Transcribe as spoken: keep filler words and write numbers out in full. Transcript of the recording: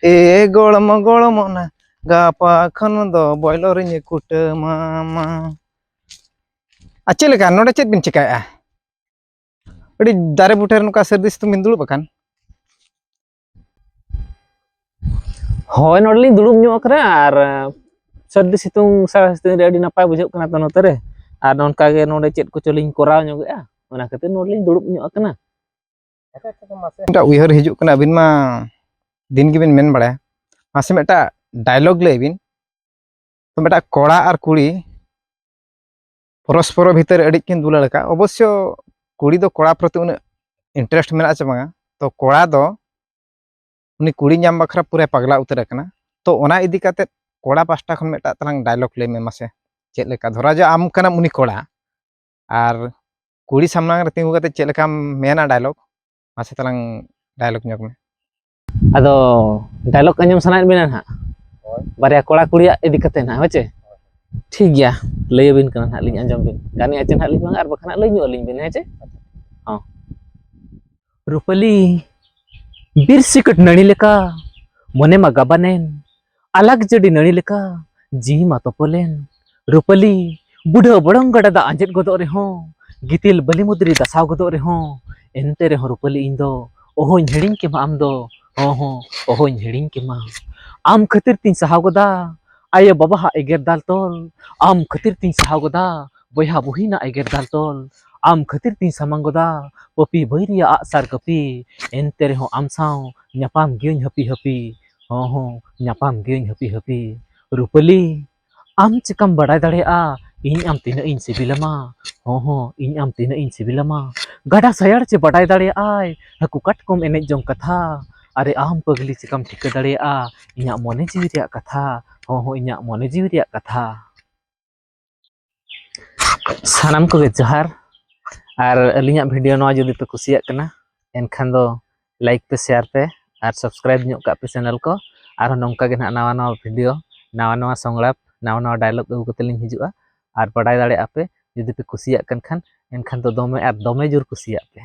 ᱮ ᱜᱚᱲᱢᱚ ᱜᱚᱲᱢᱚ ᱱᱟ, ᱜᱟᱯᱟ ᱠᱷᱚᱱ ᱫᱚ ᱵᱚᱭᱞᱚᱨᱤᱧ ᱠᱩᱴᱟᱹᱢᱟᱢᱟ᱾ ᱟᱨ ᱪᱮᱫ ᱞᱮᱠᱟ, ᱱᱚᱰᱮ ᱪᱮᱫ ᱵᱤᱱ ᱪᱮᱠᱟᱭᱮᱫᱼᱟ? ᱟᱹᱰᱤ ᱫᱟᱨᱮ ᱵᱩᱴᱟᱹ ᱨᱮ ᱱᱚᱝᱠᱟ ᱥᱟᱹᱨᱫᱤ ᱥᱤᱛᱩᱝ ᱵᱤᱱ ᱫᱩᱲᱩᱵ ᱟᱠᱟᱱ? ᱦᱳᱭ, ᱱᱚᱰᱮ ᱞᱤᱧ ᱫᱩᱲᱩᱵ ᱧᱚᱜ ᱟᱠᱟᱱᱟ ᱟᱨ, ᱟᱸ, ᱥᱟᱹᱨᱫᱤ ᱥᱤᱛᱩᱝ, ᱥᱟᱨᱟ ᱥᱤᱛᱩᱝ ᱨᱮ ᱟᱹᱰᱤ ᱱᱟᱯᱟᱭ ᱵᱩᱡᱷᱟᱹᱜ ᱠᱟᱱᱟ ᱛᱚ ᱱᱚᱛᱮ ᱨᱮ᱾ ᱟᱨ ᱱᱚᱝᱠᱟ ᱜᱮ ᱱᱚᱰᱮ ᱪᱮᱫ ᱠᱚᱪᱚ ᱞᱤᱧ ᱠᱚᱨᱟᱣ ᱧᱚᱜᱮᱜᱼᱟ, ᱚᱱᱟ ᱠᱷᱟᱹᱛᱤᱨ ᱱᱚᱰᱮ ᱞᱤᱧ ᱫᱩᱲᱩᱵ ᱧᱚᱜ ᱟᱠᱟᱱᱟ᱾ ᱢᱤᱫᱴᱟᱜ ᱩᱭᱦᱟᱹᱨ ᱦᱤᱡᱩᱜ ᱠᱟᱱᱟ, ᱟᱹᱵᱤᱱ ᱢᱟ ᱫᱤᱱ ᱜᱮᱵᱤᱱ ᱢᱮᱱ ᱵᱟᱲᱟᱭᱟ, ᱢᱟᱥᱮ ᱢᱤᱫᱴᱟᱜ dialogue ᱞᱟᱹᱭ ᱵᱤᱱ᱾ ᱛᱚ, ᱢᱤᱫᱴᱟᱜ ᱠᱚᱲᱟ ᱟᱨ ᱠᱩᱲᱤ ᱯᱚᱨᱚᱥᱯᱚᱨ ᱵᱷᱤᱛᱟᱹᱨ ᱟᱹᱰᱤ ᱠᱤᱱ ᱫᱩᱞᱟᱹᱲ ᱟᱠᱟᱫ᱾ ᱚᱵᱚᱥᱥᱚ ᱠᱩᱲᱤ ᱫᱚ ᱠᱚᱲᱟ ᱯᱨᱚᱛᱤ ᱩᱱᱟᱹᱜ interest ᱢᱮᱱᱟᱜᱼᱟ ᱪᱮ ᱵᱟᱝᱟ, ᱛᱚ ᱠᱚᱲᱟ ᱫᱚ ᱩᱱᱤ ᱠᱩᱲᱤ ᱧᱟᱢ ᱵᱟᱠᱷᱨᱟ ᱯᱩᱨᱟᱹ ᱯᱟᱜᱽᱞᱟ ᱩᱛᱟᱹᱨ ᱟᱠᱟᱱᱟ᱾ ᱛᱚ ᱚᱱᱟ ᱤᱫᱤ ᱠᱟᱛᱮ ᱠᱚᱲᱟ ᱯᱟᱦᱴᱟ ᱠᱷᱚᱱ ᱢᱤᱫᱴᱟᱜ ᱛᱟᱞᱟᱝ dialogue ᱞᱟᱹᱭ ᱢᱮ ᱢᱟᱥᱮ, ᱪᱮᱫ ᱞᱮᱠᱟ? ᱫᱷᱚᱨᱟ ᱡᱟ ᱟᱢ ᱠᱟᱱᱟᱢ ᱩᱱᱤ ᱠᱚᱲᱟ, ᱟᱨ ᱠᱩᱲᱤ ᱥᱟᱢᱟᱝ ᱨᱮ ᱛᱤᱸᱜᱩ ᱠᱟᱛᱮ ᱪᱮᱫ ᱞᱮᱠᱟᱢ ᱢᱮᱱᱟ dialogue, ᱢᱟᱥᱮ ᱛᱟᱞᱟᱝ dialogue ᱧᱚᱜ ᱢᱮ᱾ ᱟᱫᱚ dialogue ᱟᱸᱡᱚᱢ ᱥᱟᱱᱟᱭᱮᱫ ᱵᱮᱱᱟ ᱱᱟᱦᱟᱜ? ᱦᱳᱭ᱾ ᱵᱟᱨᱭᱟ ᱠᱚᱲᱟ ᱠᱩᱲᱤᱭᱟᱜ ᱤᱫᱤ ᱠᱟᱛᱮ ᱱᱟᱦᱟᱜ, ᱦᱳᱭ ᱪᱮ? ᱴᱷᱤᱠ ᱜᱮᱭᱟ, ᱞᱟᱹᱭ ᱟᱵᱤᱱ ᱠᱟᱱᱟ ᱱᱟᱦᱟᱜ ᱞᱤᱧ, ᱟᱸᱡᱚᱢ ᱵᱤᱱ᱾ ᱜᱟᱱᱮᱜᱼᱟ ᱪᱮ ᱱᱟᱦᱟᱜ ᱞᱤᱧ ᱵᱟᱝᱟ, ᱟᱨ ᱵᱟᱠᱷᱟᱱ ᱦᱟᱸᱜ ᱞᱟᱹᱭ ᱧᱚᱜ ᱟᱹᱞᱤᱧ ᱵᱤᱱ, ᱦᱮᱸ ᱪᱮ? ᱦᱚᱸ᱾ ᱨᱩᱯᱟᱹᱞᱤ, ᱵᱤᱨ ᱥᱤᱠᱟᱹᱴ ᱱᱟᱹᱲᱤ ᱞᱮᱠᱟ ᱢᱚᱱᱮ ᱢᱟ ᱜᱟᱵᱟᱱᱮᱱ, ᱟᱞᱟᱠ ᱡᱟᱹᱰᱤ ᱱᱟᱹᱲᱤ ᱞᱮᱠᱟ ᱡᱤᱣᱤ ᱢᱟ ᱛᱚᱯᱚᱞᱮᱱ᱾ ᱨᱩᱯᱟᱹᱞᱤ, ᱵᱩᱰᱷᱟᱹ ᱵᱚᱲᱚᱝ ᱜᱟᱰᱟ ᱫᱟᱜ ᱟᱸᱡᱮᱫ ᱜᱚᱫᱚᱜ ᱨᱮᱦᱚᱸ, ᱜᱤᱛᱤᱞ ᱵᱟᱹᱞᱤ ᱢᱩᱫᱽᱨᱤ ᱫᱟᱥᱟᱣ ᱜᱚᱫᱚᱜ ᱨᱮᱦᱚᱸ, ᱮᱱᱛᱮ ᱨᱮᱦᱚᱸ ᱨᱩᱯᱟᱹᱞᱤ ᱤᱧ ᱫᱚ ᱚᱦᱚᱧ ᱦᱤᱲᱤᱧ ᱠᱮᱢᱟ ᱟᱢ ᱫᱚ, ᱦᱚᱸ ᱦᱚᱸ, ᱚᱦᱚᱧ ᱦᱤᱲᱤᱧ ᱠᱮᱢᱟ᱾ ᱟᱢ ᱠᱷᱟᱹᱛᱤᱨ ᱛᱤᱧ ᱥᱟᱦᱟᱣ ᱜᱚᱫᱟ ᱟᱭᱳ ᱵᱟᱵᱟᱣᱟᱜ ᱮᱜᱮᱨ ᱫᱟᱞ ᱛᱚᱞ, ᱟᱢ ᱠᱷᱟᱹᱛᱤᱨ ᱛᱤᱧ ᱥᱟᱦᱟᱣ ᱜᱚᱫᱟ ᱵᱚᱭᱦᱟ ᱵᱩᱦᱤᱱᱟᱜ ᱮᱜᱮᱨ ᱫᱟᱞ ᱛᱚᱞ, ᱟᱢ ᱠᱷᱟᱹᱛᱤᱨ ᱛᱤᱧ ᱥᱟᱢᱟᱝ ᱜᱚᱫᱟ ᱯᱟᱹᱯᱤ ᱵᱟᱹᱭᱨᱤᱭᱟᱜ ᱟᱜ ᱥᱟᱨ ᱠᱟᱹᱯᱤ, ᱮᱱᱛᱮ ᱨᱮᱦᱚᱸ ᱟᱢ ᱥᱟᱶ ᱧᱟᱯᱟᱢ ᱜᱤᱭᱟᱹᱧ ᱦᱟᱹᱯᱤ ᱦᱟᱹᱯᱤ, ᱦᱚᱸ ᱦᱚᱸ, ᱧᱟᱯᱟᱢ ᱜᱤᱭᱟᱹᱧ ᱦᱟᱹᱯᱤ ᱦᱟᱹᱯᱤ᱾ ᱨᱩᱯᱟᱹᱞᱤ, ᱟᱢ ᱪᱤᱠᱟᱢ ᱵᱟᱰᱟᱭ ᱫᱟᱲᱮᱭᱟᱜᱼᱟ ᱤᱧ ᱟᱢ ᱛᱤᱱᱟᱹᱜ ᱤᱧ ᱥᱤᱵᱤᱞᱟᱢᱟ? ᱦᱚᱸ ᱦᱚᱸ, ᱤᱧ ᱟᱢ ᱛᱤᱱᱟᱹᱜ ᱤᱧ ᱥᱤᱵᱤᱞᱟᱢᱟ? ᱜᱟᱰᱟ ᱥᱟᱭᱟᱲ ᱪᱮ ᱵᱟᱰᱟᱭ ᱫᱟᱲᱮᱭᱟᱜᱼᱟᱭ ᱦᱟᱹᱠᱩ ᱠᱟᱴᱠᱚᱢ ᱮᱱᱮᱡ ᱡᱚᱝ ᱠᱟᱛᱷᱟ? ᱟᱨᱮ ᱟᱢ ᱯᱟᱹᱜᱽᱞᱤ ᱪᱤᱠᱟᱢ ᱴᱷᱤᱠᱟᱹ ᱫᱟᱲᱮᱭᱟᱜᱼᱟ ᱤᱧᱟᱹᱜ ᱢᱚᱱᱮ ᱡᱤᱣᱤ ᱨᱮᱭᱟᱜ ᱠᱟᱛᱷᱟ? ᱦᱚᱸ ᱦᱚᱸ, ᱤᱧᱟᱹᱜ ᱢᱚᱱᱮ ᱡᱤᱣᱤ ᱨᱮᱭᱟᱜ ᱠᱟᱛᱷᱟ᱾ ᱥᱟᱱᱟᱢ ᱠᱚᱜᱮ ᱡᱚᱦᱟᱨ᱾ ᱟᱨ ᱟᱹᱞᱤᱧᱟᱜ video ᱱᱚᱣᱟ ᱡᱩᱫᱤ ᱯᱮ ᱠᱩᱥᱤᱭᱟᱜ ᱠᱟᱱᱟ, ᱮᱱᱠᱷᱟᱱ ᱫᱚ like ᱯᱮ, share ᱯᱮ ᱟᱨ subscribe ᱧᱚᱜ ᱠᱟᱜ ᱯᱮ channel ᱠᱚ᱾ ᱟᱨᱦᱚᱸ ᱱᱚᱝᱠᱟ ᱜᱮ ᱱᱟᱦᱟᱜ ᱱᱟᱣᱟ ᱱᱟᱣᱟ video, ᱱᱟᱣᱟ ᱱᱟᱣᱟ ᱥᱚᱝᱞᱟᱯ, ᱱᱟᱣᱟ ᱱᱟᱣᱟ dialogue ᱟᱹᱜᱩ ᱠᱟᱛᱮ ᱞᱤᱧ ᱦᱤᱡᱩᱜᱼᱟ᱾ ᱟᱨ ᱵᱟᱰᱟᱭ ᱫᱟᱲᱮᱭᱟᱜᱼᱟ ᱯᱮ, ᱡᱩᱫᱤ ᱯᱮ ᱠᱩᱥᱤᱭᱟᱜ ᱠᱟᱱ ᱠᱷᱟᱱ, ᱮᱱᱠᱷᱟᱱ ᱫᱚ ᱫᱚᱢᱮ ᱟᱨ ᱫᱚᱢᱮ ᱡᱳᱨ ᱠᱩᱥᱤᱭᱟᱜ ᱯᱮ᱾